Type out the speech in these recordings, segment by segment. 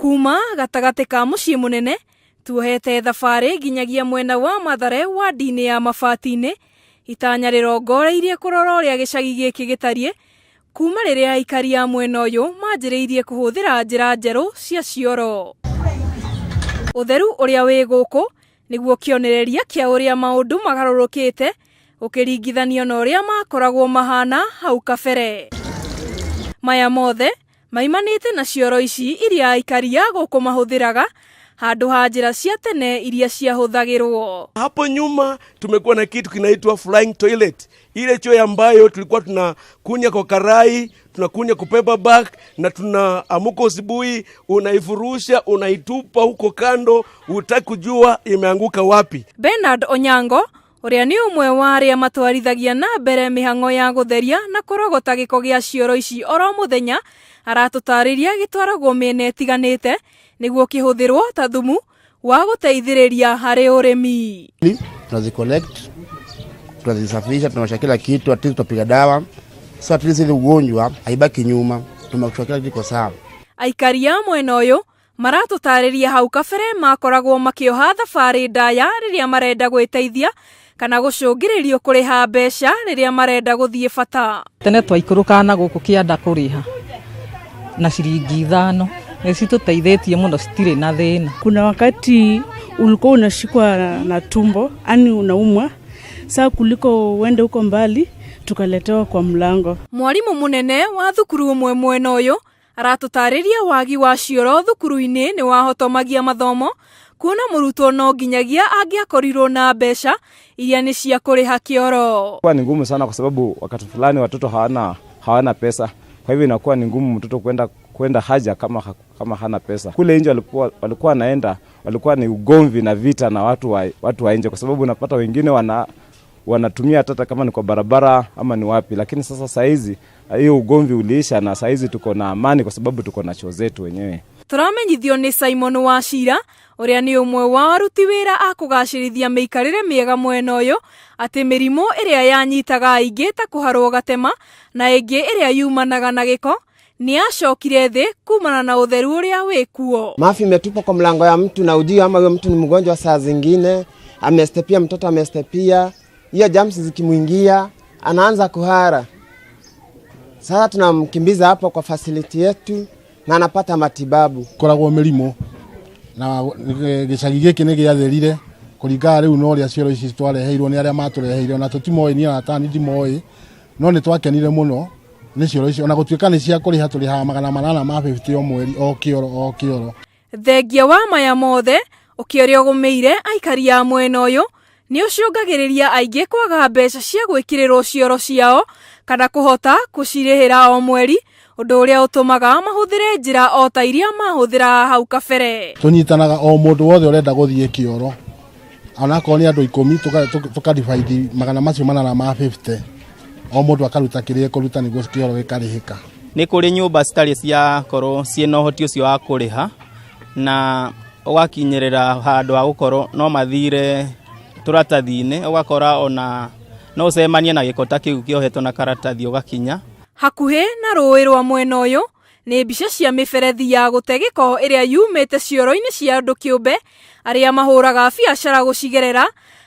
Kuma gatagatĩ ka mũciĩ mũnene tuohete thabarĩ nginyagia mwena wa Mathare wadi-inĩ ya Mabati-inĩ, itanya rĩrongoreirie kũrora ũrĩa gĩcagi gĩkĩ gĩtariĩ kuma rĩrĩa aikari a mwena ũyũ manjĩrĩirie kũhũthĩra njĩra njerũ cia cioro. Ũtheru ũrĩa wĩ gũkũ nĩguo kĩonereria kĩa ũrĩa maũndũ magarũrũkĩte gũkĩringithanio na ũrĩa makoragwo mahana hau kabere. Maya mothe maimanĩte na cioro ici iria aikari a gũkũ mahũthĩraga handũ ha njĩra cia tene iria ciahũthagĩrwo. Hapo nyuma tumekuwa na kitu kinaitwa flying toilet, ile choo ambayo tulikuwa tunakunya kwa karai, tunakunya kwa paper bag, na tunaamuka asubuhi, unaifurusha unaitupa huko kando, hutaki kujua imeanguka wapi. Bernard Onyango ũrĩa nĩ ũmwe wa arĩa matwarithagia na mbere mĩhang'o ya gũtheria na kũrogota gĩko gĩa cioro ici oro mũthenya, aratũtarĩria gĩtwaragwo mĩena ĩtiganĩte nĩguo kĩhũthĩrwo ta thumu wa gũteithĩrĩria harĩ ũrĩmi. Tunazicollect, tunazisafisha, tunaosha kila kitu, at least tutapiga dawa, so at least ile ugonjwa haibaki nyuma, tumesure kila kitu kiko sawa. Aikari a mwena ũyũ maratũtarĩria hau kabere makoragwo makĩoha thabarĩ ndaya rĩrĩa marenda gwĩteithia kana gũcũngĩrĩrio kũrĩha mbeca rĩrĩa marenda gũthiĩ bata. Tene twaikũrũkaga na gũkũ kĩanda kũrĩha na ciringi 5, nĩ citũteithĩtie mũno, citirĩ na thĩna. Kuna wakati ulikuwa unashikwa na tumbo, ani unaumwa saa, kuliko uende huko mbali, tukaletewa kwa mlango. Mwarimũ mũnene wa thukuru ũmwe mwena ũyũ aratũtarĩria wagi wa cioro thukuru-inĩ nĩ wahotomagia mathomo, kuona mũrutwo no nginyagia angĩakorirwo na mbeca iria nĩ cia kũrĩha kĩoro. Kwa ni ngumu sana kwa sababu wakati fulani watoto hawana pesa, kwa hivyo inakuwa ni ngumu mtoto kwenda haja kama hana pesa. Kule nje walikuwa wanaenda, walikuwa ni ugomvi na vita na watu wa nje, kwa sababu unapata wengine wanatumia hata kama ni kwa barabara ama ni wapi, lakini sasa saizi hiyo ugomvi uliisha na saizi tuko na amani kwa sababu tuko na choo zetu wenyewe. Tũramenyithio nĩ Simon Wachira ũrĩa nĩ ũmwe wa aruti wĩra a kũgacĩrithia mĩikarĩre mĩega mwena ũyũ, atĩ mĩrimũ ĩrĩa yanyitaga aingĩ ta kũharwo gatema na ĩngĩ ĩrĩa yumanaga na gĩko nĩ yacokire thĩ kumana na ũtheru ũrĩa wĩ kuo. Mafi imetupwa kwa mlango ya mtu na ujui ama huyo mtu ni mgonjwa, saa zingine amestepia, mtoto amestepia, hiyo germs zikimwingia anaanza kuhara. Sasa tunamkimbiza hapo kwa facility yetu na anapata matibabu. Koragwo mĩrimũ na gĩcagi gĩkĩ nĩ gĩatherire kũringana rĩu na ũrĩa cioro ici twareheirwo nĩ arĩa matũreheire, ona tũtimoĩ, niĩ ona ndimoĩ, no nĩ twakenire mũno nĩ cioro ici, ona gũtuĩka nĩ cia kũrĩha, tũrĩhaga 850 o mweri, o kĩoro o kĩoro. Thengia wa maya mothe, ũkĩũria ũgũmĩire aikari a mwena ũyũ nĩ ũcũngagĩrĩria aingĩ kwaga mbeca cia gwĩkĩrĩrwo cioro ciao kana kũhota kũcirĩhĩra o mweri, ũndũ ũrĩa ũtũmaga mahũthĩre njĩra o ta iria mahũthĩraga hau kabere. Tũnyitanaga o mũndũ wothe ũrenda gũthiĩ kĩoro, onakorwo nĩ andũ 10, tũkadivaidi macio 850, o mũndũ akaruta kĩrĩa ekũruta nĩguo kĩoro gĩkarĩhĩka. Nĩ kũrĩ nyũmba citarĩ ciakorwo ciĩna ũhoti ũcio wa kũrĩha, na ũgakinyĩrĩra handũ ha gũkorwo no mathire tũratathi-inĩ, ũgakora ona no ũcemanie na gĩko ta kĩu kĩohetwo na karatathi ũgakinya. Hakuhĩ na rũĩ rwa mwena ũyũ nĩ mbica cia mĩberethi ya gũte gĩko ĩrĩa yumĩte cioro-inĩ cia andũ kĩũmbe arĩa mahũraga biacara gũcigerera,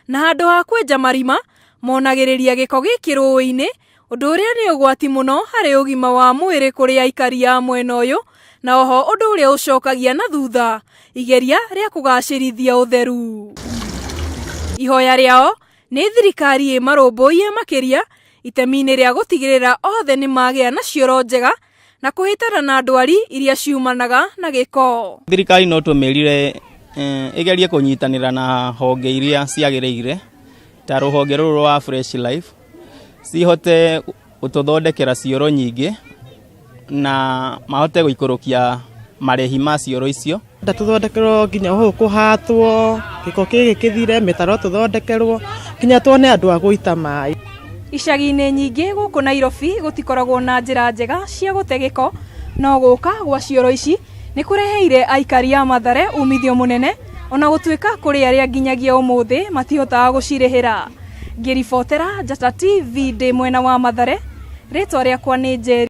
na handũ ha kwenja marima monagĩrĩria gĩko gĩkĩ rũĩ-inĩ, ũndũ ũrĩa nĩ ũgwati mũno harĩ ũgima wa mwĩrĩ kũrĩ aikari a mwena ũyũ, na oho ũndũ ũrĩa ũcokagia na thutha igeria rĩa kũgacĩrithia ũtheru. Ihoya rĩao nĩ thirikari ĩmarũmbũiye makĩria itemi-inĩ rĩa gũtigĩrĩra othe nĩ magĩa na cioro njega na kũhĩtana na ndwari iria ciumanaga na gĩko. Thirikari no tũmĩrire ĩgerie kũnyitanĩra na honge iria ciagĩrĩire ta rũhonge rũrũ rwa Fresh Life, cihote gũtũthondekera cioro nyingĩ na mahote gũikũrũkia marĩhi ma cioro icio. Tũthondekerwo nginya hau kũhatwo gĩko gĩkĩ gĩthire, mĩtaro tũthondekerwo nginya tuone andũ a gũita maĩ. Icagi-inĩ nyingĩ gũkũ Nairobi gũtikoragwo na njĩra njega cia gũte gĩko, no gũka gwa cioro ici nĩ kũreheire aikari a Mathare umithio mũnene, ona gũtuĩka kũrĩ arĩa nginyagia ũmũthĩ matihotaga gũcirĩhĩra. Ngĩribotera Njata TV ndĩ mwena wa Mathare, rĩtwa rĩakwa nĩ Njeri.